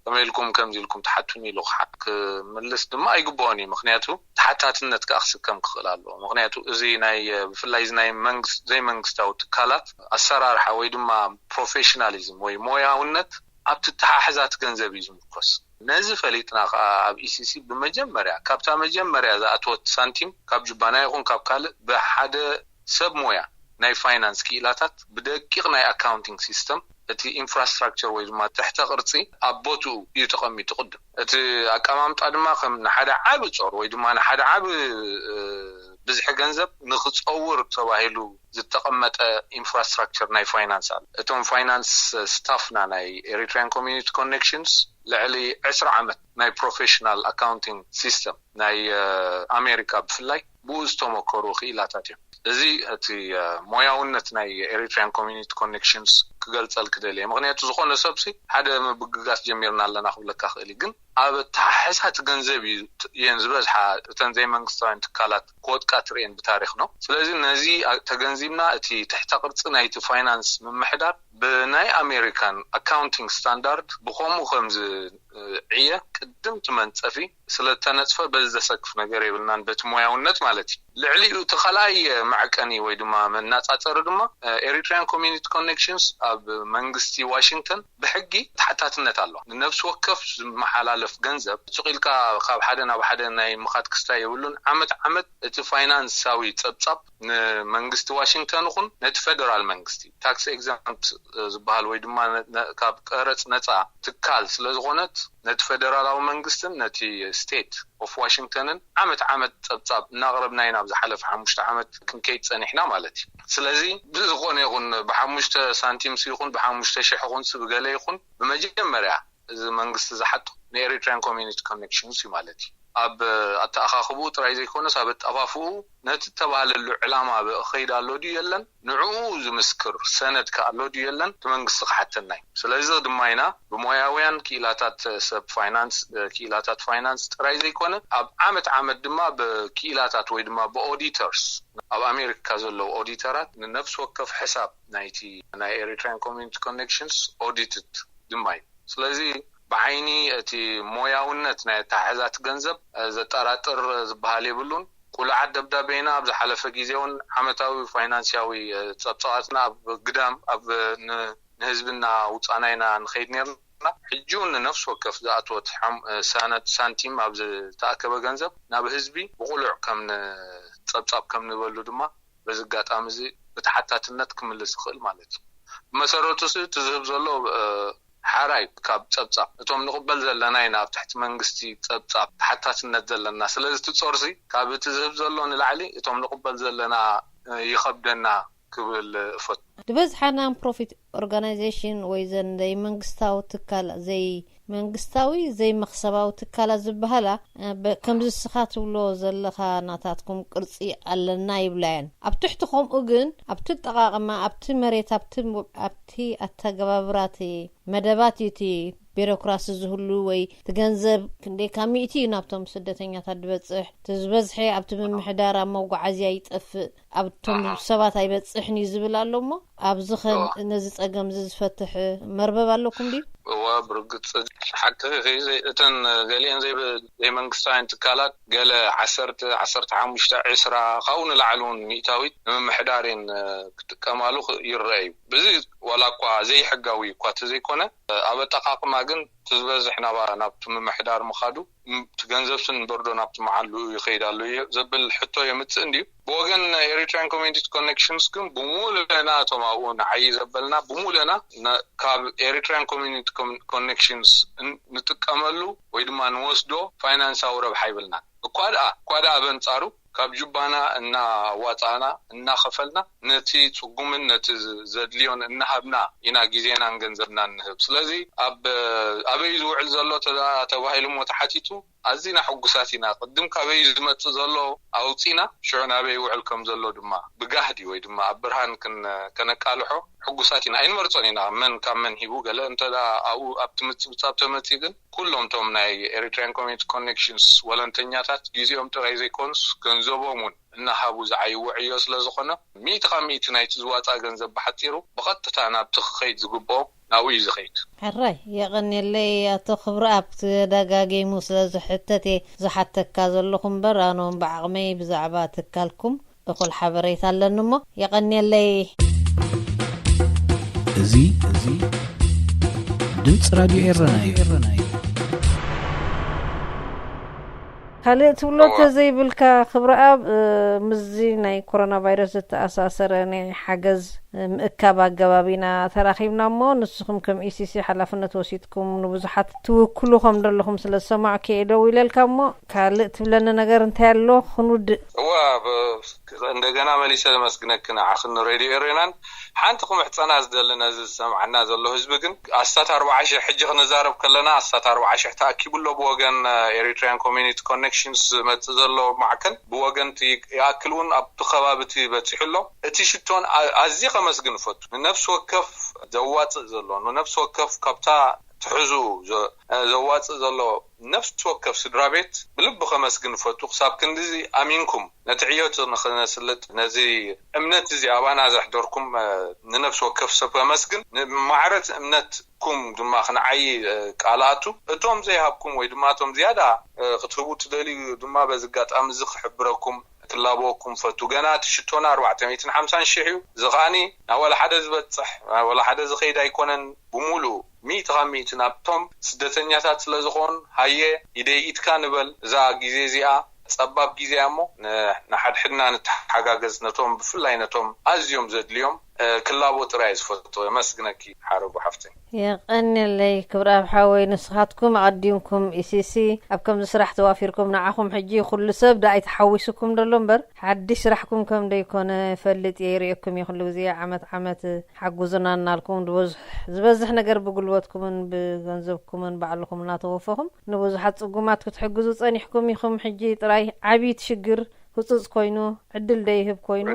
ከመይ ኢልኩም ከምዚ ኢልኩም ትሓቱኒ ኢሉ ክሓ-፣ ክምልስ ድማ ኣይግብኦን እዩ። ምኽንያቱ ተሓታትነት ከኣ ክስከም ክኽእል ኣለዎ። ምኽንያቱ እዚ ናይ፣ እ፣ ብፍላይ እዚ ናይ መንግስ-፣ ዘይመንግስታዊ ትካላት ኣሰራርሓ ወይ ድማ ፕሮፌሽናሊዝም ወይ ሞያውነት ኣብቲ ተሓሕዛት ገንዘብ እዩ ዝምርኮስ። ነዚ ፈሊጥና ከኣ ኣብ ኢሲሲ ብመጀመርያ፣ ካብታ መጀመርያ ዝኣትወት ሳንቲም፣ ካብ ጁባና ይኹን ካብ ካልእ፣ ብሓደ ሰብ ሞያ ናይ ፋይናንስ ክኢላታት ብደቂቕ ናይ ኣካውንቲንግ ሲስተም እቲ ኢንፍራስትራክቸር ወይ ድማ ትሕተ ቅርጺ ኣብ ቦትኡ እዩ ተቐሚጡ ቅድም። እቲ ኣቀማምጣ ድማ ከም ንሓደ ዓቢ ጾር ወይ ድማ ንሓደ ዓቢ፣ እ፣ ብዝሒ ገንዘብ ንኽጸውር ተባሂሉ ዝተቐመጠ ኢንፍራስትራክቸር ናይ ፋይናንስ ኣሎ። እቶም ፋይናንስ ስታፍና ናይ ኤሪትሪያን ኮሚኒቲ ኮኔክሽንስ ልዕሊ ዕስራ ዓመት ናይ ፕሮፌሽናል ኣካውንቲንግ ሲስተም ናይ፣ እ፣ ኣሜሪካ ብፍላይ ብኡ ዝተመከሩ ክኢላታት እዮም። እዚ እቲ፣ እ፣ ሞያውነት ናይ ኤሪትሪያን ኮሚኒቲ ኮኔክሽንስ ክገልጸልክ ደልየ። ምኽንያቱ ዝኾነ ሰብሲ ሓደ ምብግጋስ ጀሚርና ኣለና ክብለካ ክእል እዩ። ግን ኣብ ኣተሓሕዛት ገንዘብ እዩ ት-፣ እየን ዝበዝሓ እተን ዘይመንግስታውያን ትካላት ክወድቃ ትርእየን ብታሪኽ ነው። ስለዚ ነዚ ኣ-፣ ተገንዚብና እቲ ትሕተ ቅርጺ ናይቲ ፋይናንስ ምምሕዳር ብናይ ኣሜሪካን ኣካውንቲንግ ስታንዳርድ ብኸምኡ ከም ዝ-፣ እ፣ ዕየ ቅድምቲ መንጸፊ ስለ እተነጽፈ በዚ ዘሰክፍ ነገር የብልናን በቲ ሞያውነት ማለት እዩ። ልዕሊኡ እቲ ካልኣይ መዕቀኒ ወይ ድማ መናጻጸሪ ድማ፣ እ፣ ኤሪትሪያን ኮሚኒቲ ኮኔክሽንስ ኣብ መንግስቲ ዋሽንግተን ብሕጊ ተሓታትነት ኣለዋ። ንነፍሲ ወከፍ ዝመሓላለፍ ገንዘብ ሱቕ ኢልካ ካብ ሓደ ናብ ሓደ ናይ ምኻድ ክስታይ የብሉን። ዓመት ዓመት እቲ ፋይናንሳዊ ጸብጻብ ንመንግስቲ ዋሽንግተን ይኹን ነቲ ፌደራል መንግስቲ፣ ታክስ ኤግዛምፕት ዝበሃል ወይ ድማ ነ-፣ ነ-፣ ካብ ቀረጽ ነጻ ትካል ስለ ዝኾነት፣ ነቲ ፌደራላዊ መንግስትን ነቲ ስቴት ኦፍ ዋሽንግተንን ዓመት ዓመት ጸብጻብ እናቕረብና ኢና ኣብ ዝሓለፈ ሓሙሽተ ዓመት ክንከይድ ጸኒሕና ማለት እዩ። ስለዚ ብዝኾነ ይኹን ብሓሙሽተ ሳንቲምስ ይኹን ብሓሙሽተ ሽሕ ይኹን ስ ብገለ ይኹን ብመጀመርያ እዚ መንግስቲ ዝሓቶ ንኤሪትራያን ኮሚኒቲ ኮኔክሽንስ እዩ ማለት እዩ። ኣብ ኣተኣኻኽብኡ ጥራይ ዘይኮነስ ኣብ ኣጠፋፍኡ ነቲ እተባህለሉ ዕላማ ብ- ኸይድ ኣሎ ድዩ የለን፣ ንዕኡ ዝምስክር ሰነድ ከ ኣሎ ድዩ የለን፣ እቲ መንግስቲ ክሓተና እዩ። ስለዚ ድማ ኢና ብሞያውያን ክኢላታት ሰብ ፋይናንስ፣ ክኢላታት ፋይናንስ ጥራይ ዘይኮነ ኣብ ዓመት ዓመት ድማ ብክኢላታት ወይ ድማ ብኦዲተርስ፣ ኣብ ኣሜሪካ ዘለዉ ኦዲተራት ንነፍሲ ወከፍ ሕሳብ ናይቲ ናይ ኤሪትራያን ኮሚኒቲ ኮኔክሽንስ ኦዲትድ ድማ እዩ። ስለዚ ብዓይኒ እቲ ሞያውነት ናይ ኣተሓሕዛት ገንዘብ ዘጠራጥር ዝበሃል የብሉን። ቁሉዓት ደብዳቤና ኣብ ዝሓለፈ ግዜ እውን ዓመታዊ ፋይናንስያዊ ጸብጻባትና ኣብ ግዳም ኣብ ን- ንህዝቢ እናውጻእና ኢና ንኸይድ ነርና። ሕጂ እውን ንነፍሲ ወከፍ ዝኣትወት ሓም- ሳነት ሳንቲም ኣብ ዝተኣከበ ገንዘብ ናብ ህዝቢ ብቑሉዕ ከም ን- ጸብጻብ ከም ንበሉ ድማ በዚ ኣጋጣሚ እዚ ብተሓታትነት ክምልስ ይኽእል ማለት እዩ። ብመሰረቱ ሲ እቲ ዝህብ ዘሎ ሓራይ ካብ ጸብጻብ እቶም ንቕበል ዘለና ኢና ኣብ ትሕቲ መንግስቲ ጸብጻብ ተሓታትነት ዘለና። ስለዚ እቲ ጾርሲ ካብ እቲ ዝህብ ዘሎ ንላዕሊ እቶም ንቕበል ዘለና ይኸብደና ክብል እፈቱ። ዝበዝሓ ናን ፕሮፊት ኦርጋናይዜሽን ወይ ዘን ዘይመንግስታዊ ትካል ዘይ መንግስታዊ ዘይመክሰባዊ ትካላት ዝበሃላ ከምዚ ስኻ ትብሎ ዘለኻ ናታትኩም ቅርፂ ኣለና ይብላ እየን። ኣብ ትሕቲ ከምኡ ግን ኣብቲ ኣጠቓቕማ ኣብቲ መሬት ኣብቲ ኣብቲ ኣተገባብራቲ መደባት እዩ እቲ ቢሮክራሲ ዝህሉ ወይ እቲ ገንዘብ ክንደይ ካብ ሚእቲ እዩ ናብቶም ስደተኛታት ዝበፅሕ፣ እቲ ዝበዝሐ ኣብቲ ምምሕዳር ኣብ መጓዓዝያ ይጠፍእ፣ ኣብቶም ሰባት ኣይበፅሕን እዩ ዝብል ኣሎ። እሞ ኣብዚ ኸ ነዚ ፀገም እዚ ዝፈትሕ መርበብ ኣለኩም ድዩ? እዋ ብርግፅ ሓቅኺ እተን ገሊአን ዘይመንግስታውያን ትካላት ገለ ዓሰርተ ዓሰርተ ሓሙሽተ ዕስራ ካብኡ ንላዕሊ እውን ሚእታዊት ንምምሕዳር እየን ክጥቀማሉ ይረአ እዩ። በዚ ዋላ እኳ ዘይሕጋዊ እኳ ተዘይኮነ ኣብ ኣጠቃቅማ ግን እቲ ዝበዝሕ ናብቲ ምምሕዳር ምኻዱ እቲ ገንዘብ ስን በርዶ ናብቲ መዓሉ ይኸይድ ኣሎ ዘብል ሕቶ የምፅእ እንድዩ። ብወገን ኤሪትራን ኮሚኒቲ ኮኔክሽንስ ግን ብሙሉእና እቶም ኣብኡ ንዓይ ዘበልና ብሙሉእና ካብ ኤሪትራን ኮሚኒቲ ኮኔክሽንስ ንጥቀመሉ ወይ ድማ ንወስዶ ፋይናንሳዊ ረብሓ ይብልና። እኳ ደኣ እኳ ደኣ በንጻሩ ካብ ጁባና እናዋጻእና እናኸፈልና ነቲ ጽጉምን ነቲ ዘድልዮን እናሃብና ኢና ግዜናን ገንዘብናን ንህብ። ስለዚ ኣብ ኣበይ ዝውዕል ዘሎ ተባሂሉ እሞ ተሓቲቱ ኣዚና ሕጉሳት ኢና። ቅድም ካበይ ዝመጽእ ዘሎ ኣውጺና ሽዑ ናበይ ይውዕል ከም ዘሎ ድማ ብጋህዲ ወይ ድማ ኣብ ብርሃን ከነቃልሖ ሕጉሳት ኢና። ኣይንመርጾን ኢና መን ካብ መን ሂቡ ገለ እንተ ኣብኡ ኣብቲ ምጽብጻብ ተመጺእ ግን ኩሎም ቶም ናይ ኤሪትራን ኮሚኒቲ ኮኔክሽንስ ወለንተኛታት ግዜኦም ጥራይ ዘይኮኑስ ገንዘቦም እውን እናሃቡ ዝዓይዎ ዕዮ ስለ ዝኾነ ሚእቲ ካብ ሚእቲ ናይቲ ዝዋፃ ገንዘብ ብሓፂሩ ብቐጥታ ናብቲ ክኸይድ ዝግብኦ ናብኡ እዩ ዝኸይድ። ሕራይ የቐንየለይ ኣቶ ክብረኣብ፣ ተደጋጊሙ ስለ ዝሕተት እየ ዝሓተካ ዘለኹ እምበር ኣነ እውን ብዓቕመይ ብዛዕባ ትካልኩም እኹል ሓበሬታ ኣለኒ እሞ የቐንየለይ። እዚ እዚ ድምፂ ራድዮ ኤረና እዩ። ካልእ ትብሎ ተዘይብልካ ክብረኣብ፣ ምስዚ ናይ ኮሮና ቫይረስ ዝተኣሳሰረ ናይ ሓገዝ ምእካብ ኣገባብ ኢና ተራኺብና እሞ ንስኹም ከም ኢሲሲ ሓላፍነት ወሲድኩም ንብዙሓት ትውክሉ ከም ዘለኹም ስለ ዝሰማዕኩ እየ ደው ኢለልካ እሞ ካልእ ትብለኒ ነገር እንታይ ኣሎ ክንውድእ? እዋ እንደገና መሊሰ ለመስግነኪ ንዓኽን ሬድዮ ኤሬናን። ሓንቲ ክምሕጸና ዝደሊ ነዚ ዝሰምዓና ዘሎ ህዝቢ ግን ኣስታት ኣርብዓ ሽሕ ሕጂ ክንዛረብ ከለና ኣስታት ኣርብዓ ሽሕ ተኣኪቡ ኣሎ ብወገን ኤሪትሪያን ኮሚኒቲ ኮኔክሽንስ ዝመጽእ ዘሎ ማዕከን ብወገን ይኣክል እውን ኣብቲ ከባቢ እቲ በጺሑ ኣሎ። እቲ ሽቶን ኣዝየ ከመስግን እፈቱ ንነፍሲ ወከፍ ዘዋጽእ ዘሎ ንነፍሲ ወከፍ ካብታ ትሕዙ ዘዋጽእ ዘሎ ነፍሲ ወከፍ ስድራ ቤት ብልቢ ከመስግን እፈቱ። ክሳብ ክንድዚ ኣሚንኩም ነቲ ዕዮት ንኽነስልጥ ነዚ እምነት እዚ ኣባና ዘሕደርኩም ንነፍሲ ወከፍ ሰብ ከመስግን። ንማዕረት እምነትኩም ድማ ክንዓይ ቃል ኣቱ። እቶም ዘይሃብኩም ወይ ድማ እቶም ዝያዳ ክትህቡ ትደልዩ ድማ በዚ ኣጋጣሚ እዚ ክሕብረኩም ክላበወኩም ፈቱ። ገና እቲ ሽቶና ኣርባዕተ ሚእትን ሓምሳን ሽሕ እዩ። እዚ ከኣኒ ናብ ወላ ሓደ ዝበጽሕ ናብ ወላ ሓደ ዝኸይድ ኣይኮነን። ብሙሉእ ሚእቲ ካብ ሚእቲ ናብቶም ስደተኛታት ስለ ዝኾን ሃየ ኢደይ ኢድካ ንበል። እዛ ግዜ እዚኣ ጸባብ ግዜ እያ እሞ ንሓድሕድና ንተሓጋገዝ። ነቶም ብፍላይ ነቶም ኣዝዮም ዘድልዮም ክላቦ ጥራይ ዝፈትዎ። የመስግነኪ ሓረጉ ሓፍተይ። የቐንየለይ ክብረ ኣብ ሓወይ። ንስኻትኩም ኣቐዲምኩም ኢሲሲ ኣብ ከምዚ ስራሕ ተዋፊርኩም ንዓኹም ሕጂ ኩሉ ሰብ ደኣ ኣይተሓዊስኩም ደሎ እምበር ሓድሽ ስራሕኩም ከም ደይኮነ ፈልጥ እየ። ይርእየኩም እየ ኩሉ ግዜ ዓመት ዓመት ሓጉዙና እናልኩም ዝበዝሕ ነገር ብጉልበትኩምን ብገንዘብኩምን ባዕልኹም እናተወፈኹም ንብዙሓት ጽጉማት ክትሕግዙ ጸኒሕኩም ኢኹም። ሕጂ ጥራይ ዓብይቲ ሽግር ህጹጽ ኮይኑ ዕድል ደይህብ ኮይኑ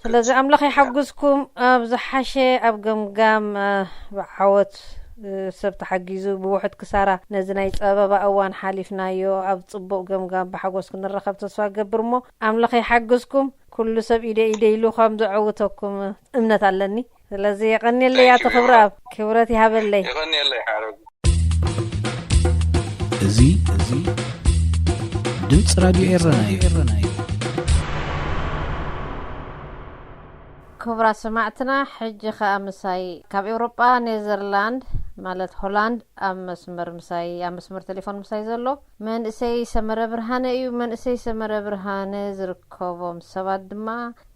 ስለዚ ኣምላኽ ይሓግዝኩም። ኣብ ዝሓሸ ኣብ ገምጋም ብዓወት ሰብ ተሓጊዙ ብውሑድ ክሳራ ነዚ ናይ ጸበባ እዋን ሓሊፍናዮ ኣብ ጽቡቕ ገምጋም ብሓጎስ ክንረኸብ ተስፋ ገብር እሞ ኣምላኽ ይሓግዝኩም። ኩሉ ሰብ ኢደ ኢደ ኢሉ ከም ዘዕውተኩም እምነት ኣለኒ። ስለዚ የቐንየለይ ኣቶ ክብረኣብ። ክብረት ይሃበለይ። የቐንየለይ ሓረጉ። እዚ እዚ ድምፂ ራድዮ ኤረና እዩ። ክቡራት ሰማዕትና ሕጂ ኸኣ ምሳይ ካብ ኤውሮጳ ኔዘርላንድ ማለት ሆላንድ ኣብ መስመር ምሳይ ኣብ መስመር ቴሌፎን ምሳይ ዘሎ መንእሰይ ሰመረ ብርሃነ እዩ። መንእሰይ ሰመረ ብርሃነ ዝርከቦም ሰባት ድማ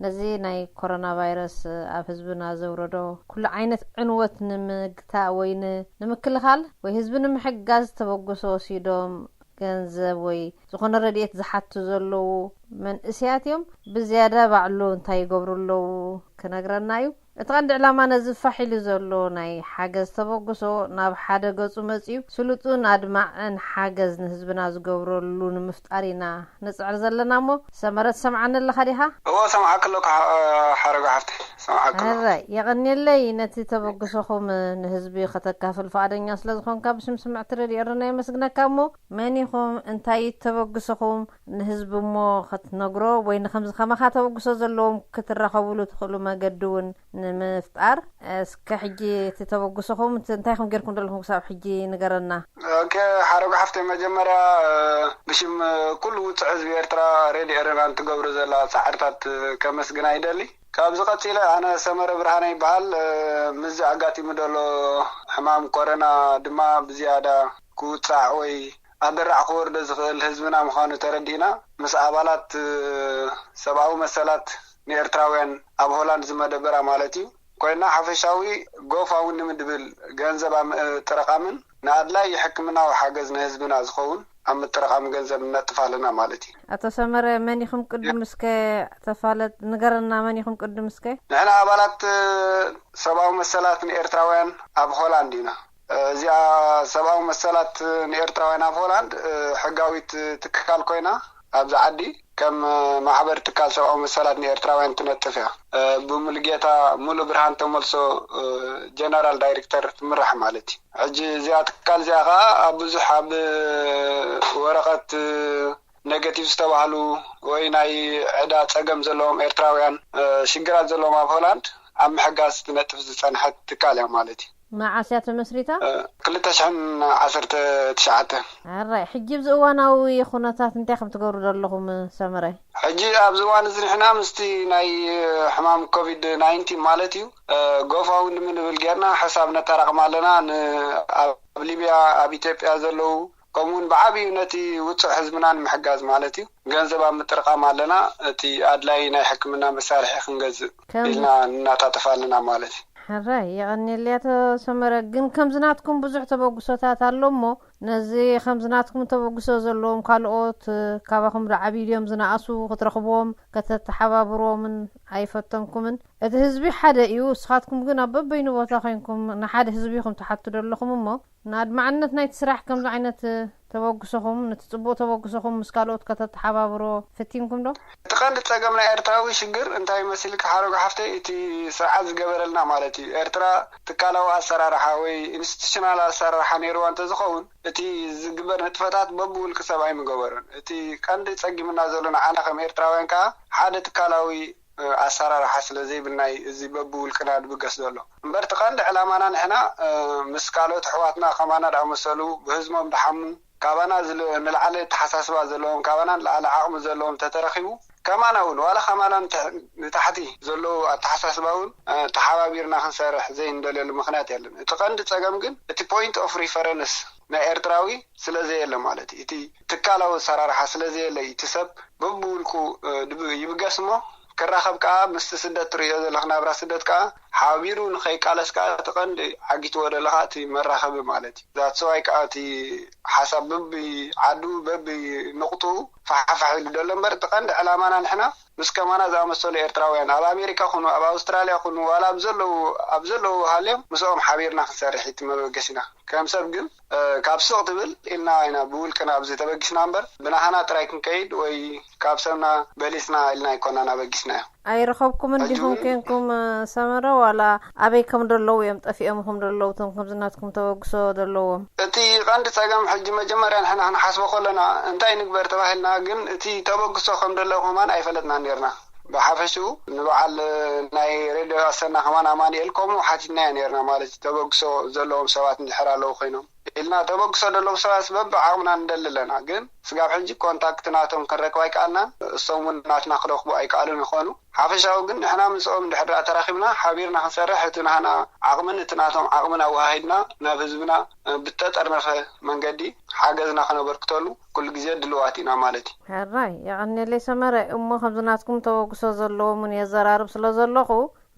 ነዚ ናይ ኮሮና ቫይረስ ኣብ ህዝብና ዘውረዶ ኩሉ ዓይነት ዕንወት ንምግታእ ወይ ንምክልኻል ወይ ህዝቢ ንምሕጋዝ ተበግሶ ወሲዶም ገንዘብ ወይ ዝኾነ ረድኤት ዝሓቱ ዘለዉ መንእሰያት እዮም። ብዝያዳ ባዕሉ እንታይ ይገብሩ ኣለዉ ክነግረና እዩ። እቲ ቀንዲ ዕላማ ነዚ ፋሕ ኢሉ ዘሎ ናይ ሓገዝ ተበግሶ ናብ ሓደ ገጹ መጺኡ ስሉጥን ኣድማዕን ሓገዝ ንህዝብና ዝገብረሉ ንምፍጣር ኢና ንጽዕር ዘለና እሞ ሰመረ ትሰምዓኒ ኣለኻ ዲኻ? እዎ ሰምዓኪ ኣለኩ ሓረጎ ሓፍተይ ሰምዓኪ ኣለኩ። ሕራይ የቐንየለይ ነቲ ተበግሶኹም ንህዝቢ ከተካፍል ፍቓደኛ ስለ ዝኾንካ ብሽም ስምዕቲ ረድዮ ኤረና የመስግነካ እሞ መን ኢኹም እንታይ እዩ ተበግሶኹም ንህዝቢ እሞ ክትነግሮ ወይ ንከምዚ ከማኻ ተበግሶ ዘለዎም ክትራኸብሉ ትኽእሉ መገዲ እውን ንምፍጣር እስከ ሕጂ እቲ ተበግሶኹም እንታይ ከም ጌርኩም ዘለኹም ክሳብ ሕጂ ንገረና። ኦኬ ሓረጉ ሓፍተይ መጀመርያ ብሽም ኩሉ ውፅዕ ህዝቢ ኤርትራ ሬድዮ ኤረና እንትገብሩ ዘላ ፃዕርታት ከመስግና ይደሊ። ካብዚ ቀፂለ ኣነ ሰመረ ብርሃነ ይበሃል። ምስዚ ኣጋጢሙ ዘሎ ሕማም ኮረና ድማ ብዝያዳ ክውፃዕ ወይ ኣደራዕ ክወርዶ ዝኽእል ህዝብና ምዃኑ ተረዲእና ምስ ኣባላት ሰብኣዊ መሰላት ንኤርትራውያን ኣብ ሆላንድ ዝመደበራ ማለት እዩ ኮይና ሓፈሻዊ ጎፋውንድሚ ድብል ገንዘብ ኣብ ምጥርቓምን ንኣድላይ ሕክምናዊ ሓገዝ ንህዝብና ዝኸውን ኣብ ምጥርቓም ገንዘብ ንነጥፍ ኣለና ማለት እዩ። ኣቶ ሰመረ መን ኢኹም ቅድም እስከ ተፋለጥ ንገረና መን ኢኹም ቅድም እስከ? ንሕና ኣባላት ሰብኣዊ መሰላት ንኤርትራውያን ኣብ ሆላንድ ኢና። እዚኣ ሰብኣዊ መሰላት ንኤርትራውያን ኣብ ሆላንድ ሕጋዊት ትካል ኮይና ኣብዚ ዓዲ ከም ማሕበር ትካል ሰብኣዊ መሰላት ንኤርትራውያን ትነጥፍ እያ። ብሙሉጌታ ሙሉ ብርሃን ተመልሶ ጀነራል ዳይሬክተር ትምራሕ ማለት እዩ። ሕጂ እዚኣ ትካል እዚኣ ከዓ ኣብ ብዙሕ ኣብ ወረቐት ኔጋቲቭ ዝተባህሉ ወይ ናይ ዕዳ ፀገም ዘለዎም ኤርትራውያን ሽግራት ዘለዎም ኣብ ሆላንድ ኣብ ምሕጋዝ ትነጥፍ ዝፀንሐት ትካል እያ ማለት እዩ። መዓስ እያ ተመስሪታ? ክልተ ሽሕን ዓሰርተ ትሽዓተ። ኣራይ ሕጂ ኣብዚ እዋናዊ ኩነታት እንታይ ከም ትገብሩ ዘለኹም ሰመረ? ሕጂ ኣብዚ እዋን እዚ ንሕና ምስቲ ናይ ሕማም ኮቪድ ናይንቲን ማለት እዩ ጎፋውንድሚ ንብል ጌርና ሕሳብ ነጠራቕም ኣለና። ኣብ ሊብያ ኣብ ኢትዮጵያ ዘለዉ ከምኡ እውን ብዓብዩ ነቲ ውፁዕ ህዝብና ንምሕጋዝ ማለት እዩ ገንዘብ ኣብ ምጥርቃም ኣለና። እቲ ኣድላይ ናይ ሕክምና መሳርሒ ክንገዝእ ኢልና ንናታጠፍ ኣለና ማለት እዩ። ሕራይ የቐንየለይ ኣቶ ሰመረ። ግን ከምዚ ናትኩም ብዙሕ ተበግሶታት ኣሎ እሞ ነዚ ከምዚ ናትኩም ተበግሶ ዘለዎም ካልኦት ካባኹም ዝዓብዩ ድዮም ዝነኣሱ ክትረኽብዎም ከተተሓባብርዎምን ኣይፈተንኩምን? እቲ ህዝቢ ሓደ እዩ። እስኻትኩም ግን ኣብ በበይኑ ቦታ ኮይንኩም ንሓደ ህዝቢ ኢኹም ትሓቱ ዘለኹም እሞ ንኣድማዕነት ናይቲ ስራሕ ከምዚ ዓይነት ተበግሶኹም ነቲ ጽቡቕ ተበግሶኹም ምስ ካልኦት ከተተሓባብሮ ፍቲንኩም ዶ? እቲ ቀንዲ ጸገም ናይ ኤርትራዊ ሽግር እንታይ መሲልኪ ሓረጎ ሓፍተይ እቲ ስርዓት ዝገበረልና ማለት እዩ። ኤርትራ ትካላዊ ኣሰራርሓ ወይ ኢንስቲቱሽናል ኣሰራርሓ ነይርዋ እንተዝኸውን እቲ ዝግበር ንጥፈታት በብውልቂ ሰብ ኣይምገበሮን። እቲ ቀንዲ ጸጊምና ዘሎ ንዓና ከም ኤርትራውያን ከኣ ሓደ ትካላዊ ኣሰራርሓ ስለ ዘይብልና እዩ እዚ በብውልቅና ድብገስ ዘሎ። እምበር እቲ ቀንዲ ዕላማና ንሕና ምስ ካልኦት ኣሕዋትና ከማና ዝኣመሰሉ ብህዝቦም ድሓሙ ካባና ንላዕሊ ኣተሓሳስባ ዘለዎም ካባና ንላዕሊ ዓቕሚ ዘለዎም ተተረኺቡ ከማና እውን ዋላ ከማና ንታሕቲ ዘለዉ ኣተሓሳስባ እውን ተሓባቢርና ክንሰርሕ ዘይንደልየሉ ምኽንያት የለን። እቲ ቀንዲ ፀገም ግን እቲ point of reference ናይ ኤርትራዊ ስለ ዘየለ ማለት እዩ። እቲ ትካላዊ ኣሰራርሓ ስለ ዘየለ እዩ እቲ ሰብ በብውልቁ ይብገስ እሞ ክራኸብ ከዓ ምስቲ ስደት ትርእዮ ዘለኽ ናብራ ስደት ከዓ ሓቢሩ ንኸይቃለስ ከዓ እቲ ቀንዲ ዓጊትዎ ዘለኻ እቲ መራኸቢ ማለት እዩ። ዛትሰዋይ ከዓ እቲ ሓሳብ በቢ ዓዱ በቢ ንቕጡ ፋሕፋሕ ኢሉ ዘሎ እምበር፣ እቲ ቀንዲ ዕላማና ንሕና ምስ ከማና ዝኣመሰሉ ኤርትራውያን ኣብ ኣሜሪካ ኩኑ ኣብ ኣውስትራልያ ኩኑ ዋላ ኣብ ዘለዉ ኣብ ዘለዉ ሃልዮም ምስኦም ሓቢርና ክንሰርሕ እዩ እቲ መበገሲና። ከም ሰብ ግን ካብ ስቕ ትብል ኢልና ኢና ብውልቅና ኣብዚ ተበጊስና እምበር ብናህና ጥራይ ክንከይድ ወይ ካብ ሰብና በሊፅና ኢልና ኣይኮናን ኣበጊስናዮ። ኣይረኸብኩም እንዲኹም ኬንኩም ሰመረ ዋላ ኣበይ ከም ደለዉ እዮም ጠፊኦም ኹም ደለዉ እቶም ከምዚ ናትኩም ተበግሶ ደለዎም? እቲ ቀንዲ ፀገም ሕጂ መጀመርያ ንሕና ክንሓስቦ ከለና እንታይ ንግበር ተባሂልና ግን እቲ ተበግሶ ከም ደለዉ ከማን ኣይፈለጥና ነርና። ብሓፈሽኡ ንበዓል ናይ ሬድዮ ኣሰና ከማን ኣማኒኤል ከምኡ ሓቲትናዮ ነርና ማለት እዩ። ተበግሶ ዘለዎም ሰባት እንድሕር ኣለዉ ኮይኖም ኢልና ተበግሶ ዘለዉ ሰባት በቢ ዓቕምና ንደሊ ኣለና። ግን ስጋብ ሕጂ ኮንታክት ናቶም ክንረክብ ኣይከኣልናን። እሶም እውን ናትና ክረኽቡ ኣይከኣሉን ይኾኑ። ሓፈሻዊ ግን ንሕና ምስኦም ድሕር ተራኺብና ሓቢርና ክንሰርሕ እቲ ናህና ዓቕምን እቲ ናቶም ዓቕምን ኣወሃሂድና ናብ ህዝብና ብተጠርነፈ መንገዲ ሓገዝና ከነበርክተሉ ኩሉ ግዜ ድልዋት ኢና ማለት እዩ። ሕራይ የቐኔለይ ሰመረ። እሞ ከምዚ ናትኩም ተበግሶ ዘለዎም እውን የዘራርብ ስለ ዘለኹ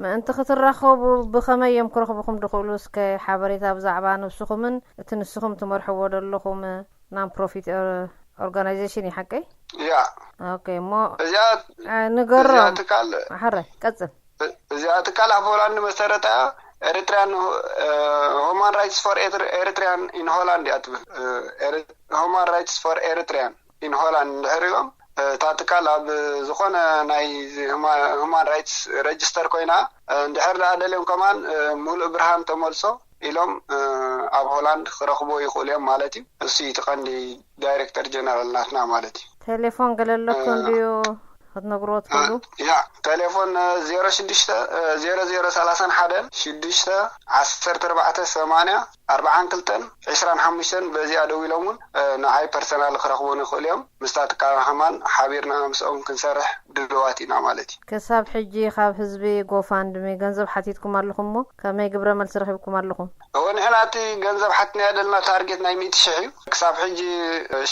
ምእንቲ ክትራኸቡ ብኸመይ እዮም ክረኽቡኹም ድኽእሉ? እስከ ሓበሬታ ብዛዕባ ንብስኹምን እቲ ንስኹም ትመርሕዎ ዘለኹም ናን ፕሮፊት ኦርጋናይዜሽን እዩ ሓቀይ? ያ ኦኬ እሞ እዚኣ ንገሮም። ትካል ሓረ ቀጽል። እዚኣ ትካል ኣብ ሆላንድ መሰረታ ኤሪትሪያን ሁማን ራይትስ ፎር ኤሪትሪያን ኢን ሆላንድ እያ ትብል። ሁማን ራይትስ ፎር ኤሪትሪያን ኢን ሆላንድ እንድሕር ኢሎም እታ ትካል ኣብ ዝኾነ ናይ ሁማን ራይትስ ረጅስተር ኮይና እንድሕር ደኣ ደልዮም ከማን ሙሉእ ብርሃን ተመልሶ ኢሎም ኣብ ሆላንድ ክረኽቦ ይኽእሉ እዮም ማለት እዩ። እሱ እቲ ቀንዲ ዳይሬክተር ጀነራል ናትና ማለት እዩ። ቴሌፎን ገለ ኣለኩም ድዩ ክትነግርዎ ትኽእሉ? ያ ቴሌፎን ዜሮ ሽዱሽተ ዜሮ ዜሮ ሰላሳን ሓደን ሽዱሽተ ዓሰርተ ኣርባዕተ ሰማንያ ኣርባዓን ክልተን ዕስራን ሓሙሽተን በዚኣ ደው ኢሎም እውን ንዓይ ፐርሰናል ክረኽቦ ንኽእል እዮም። ምስታ ትካል ከማን ሓቢርና ምስኦም ክንሰርሕ ድልዋት ኢና ማለት እዩ። ክሳብ ሕጂ ካብ ህዝቢ ጎፋንድሚ ገንዘብ ሓቲትኩም ኣለኹም እሞ ከመይ ግብረ መልሲ ረኺብኩም ኣለኹም? እወ ንሕና እቲ ገንዘብ ሓትና ደልና ታርጌት ናይ ሚእቲ ሽሕ እዩ። ክሳብ ሕጂ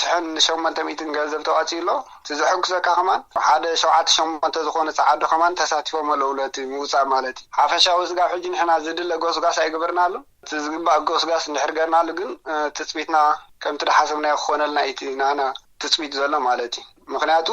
ሽሕን ሸሞንተ ሚእትን ገንዘብ ተዋፂኡ ኣሎ። እቲ ዘሐጉሰካ ከማን ሓደ ሸውዓተ ሸሞንተ ዝኾነ ፃዓዱ ከማን ተሳቲፎም ኣለዉ ነቲ ምውፃእ ማለት እዩ። ሓፈሻዊ ስጋብ ሕጂ ንሕና ዝድለ ጎስጓስ ኣይገበርናሉ። እቲ ዝግባእ ጎስጓስ እንድሕር ገርናሉ ግን ትፅቢትና ከምቲ ድሓሰብናዮ ክኾነልና እዩ እቲ ናና ትፅቢት ዘሎ ማለት እዩ። ምክንያቱ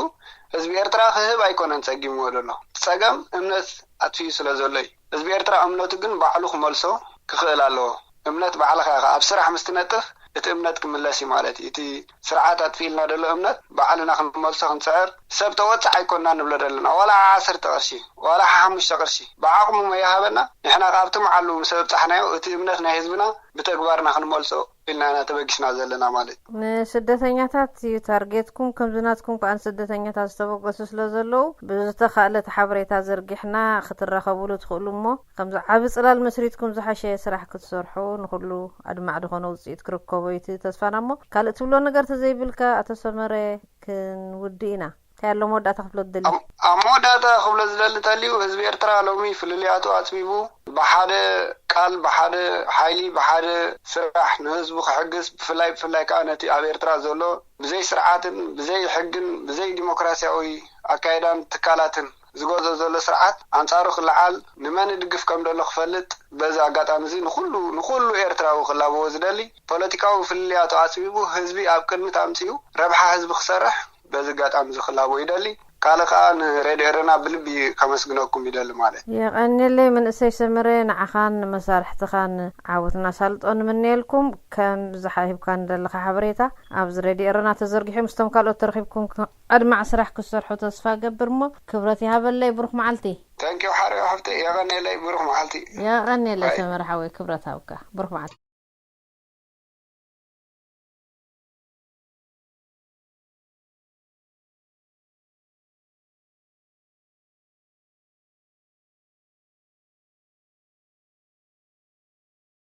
ህዝቢ ኤርትራ ክህብ ኣይኮነን ፀጊምዎ ዘሎ። እቲ ፀገም እምነት ኣጥፊኡ ስለ ዘሎ እዩ። ህዝቢ ኤርትራ እምነቱ ግን ባዕሉ ክመልሶ ክኽእል ኣለዎ። እምነት ባዕልኻ ኢኻ ኣብ ስራሕ ምስ ትነጥፍ እቲ እምነት ክምለስ እዩ ማለት እዩ። እቲ ስርዓት ኣጥፊእልና ዘሎ እምነት ባዕልና ክንመልሶ ክንፅዕር ሰብ ተወፅዕ ኣይኮንና ንብሎ ዘለና። ዋላ ዓሰርተ ቅርሺ ዋላ ሓሙሽተ ቅርሺ ብዓቕሙ መይሃበና ንሕና ካብቲ መዓሉ ምስ ኣብፃሕናዮ እቲ እምነት ናይ ህዝብና ብተግባርና ክንመልሶ ኢልና ኢና ተበጊስና ዘለና ማለት እዩ። ንስደተኛታት እዩ ታርጌትኩም። ከምዚ ናትኩም ከዓ ንስደተኛታት ዝተበገሱ ስለ ዘለዉ ብዝተኻእለ እቲ ሓበሬታ ዘርጊሕና ክትራኸብሉ ትኽእሉ እሞ ከምዚ ዓቢ ጽላል መስሪትኩም ዝሓሸ ስራሕ ክትሰርሑ ንኹሉ ኣድማዕ ዝኾነ ውፅኢት ክርከቦ እዩ እቲ ተስፋና። እሞ ካልእ ትብሎ ነገር ተዘይብልካ ኣቶ ሰመረ ክንውድእ ኢና። እንታይ ኣሎ መወዳእታ ክፍሎ ትደሊ? ኣብ መወዳእታ ክብሎ ዝደሊ ተልዩ ህዝቢ ኤርትራ ሎሚ ፍልልያቱ ኣፅቢቡ ብሓደ ቃል ብሓደ ሓይሊ ብሓደ ስራሕ ንህዝቡ ክሕግዝ ብፍላይ ብፍላይ ከዓ ነቲ ኣብ ኤርትራ ዘሎ ብዘይ ስርዓትን ብዘይ ሕግን ብዘይ ዲሞክራሲያዊ ኣካይዳን ትካላትን ዝገዝኦ ዘሎ ስርዓት ኣንፃሩ ክለዓል ንመን ድግፍ ከም ደሎ ክፈልጥ በዚ ኣጋጣሚ እዚ ንኩሉ ንኩሉ ኤርትራዊ ክላበዎ ዝደሊ ፖለቲካዊ ፍልልያቱ ኣፅቢቡ ህዝቢ ኣብ ቅድሚት ኣምፂኡ ረብሓ ህዝቢ ክሰርሕ በዚ ኣጋጣሚ እዚ ክላቦ ይደሊ። ካልእ ከዓ ንሬድዮ ኤረና ብልቢ ከመስግነኩም ይደሊ ማለት። የቐንየለይ መንእሰይ ሰመረ፣ ንዓኻን ንመሳርሕትኻን ዓወት እናሳልጦ ንምነየልኩም። ከም ዝሓሂብካ ንደለኻ ሓበሬታ ኣብዚ ሬድዮ ኤረና ተዘርጊሑ ምስቶም ካልኦት ተረኺብኩም ኣድማዕ ስራሕ ክትሰርሑ ተስፋ ገብር እሞ ክብረት ይሃበለይ። ብሩኽ መዓልቲ። Thank you ሓሪዮ ሓፍተይ የቐንየለይ ብሩኽ መዓልቲ። የቐንየለይ ሰመረ ሓወይ ክብረት ሃብካ። ብሩኽ መዓልቲ።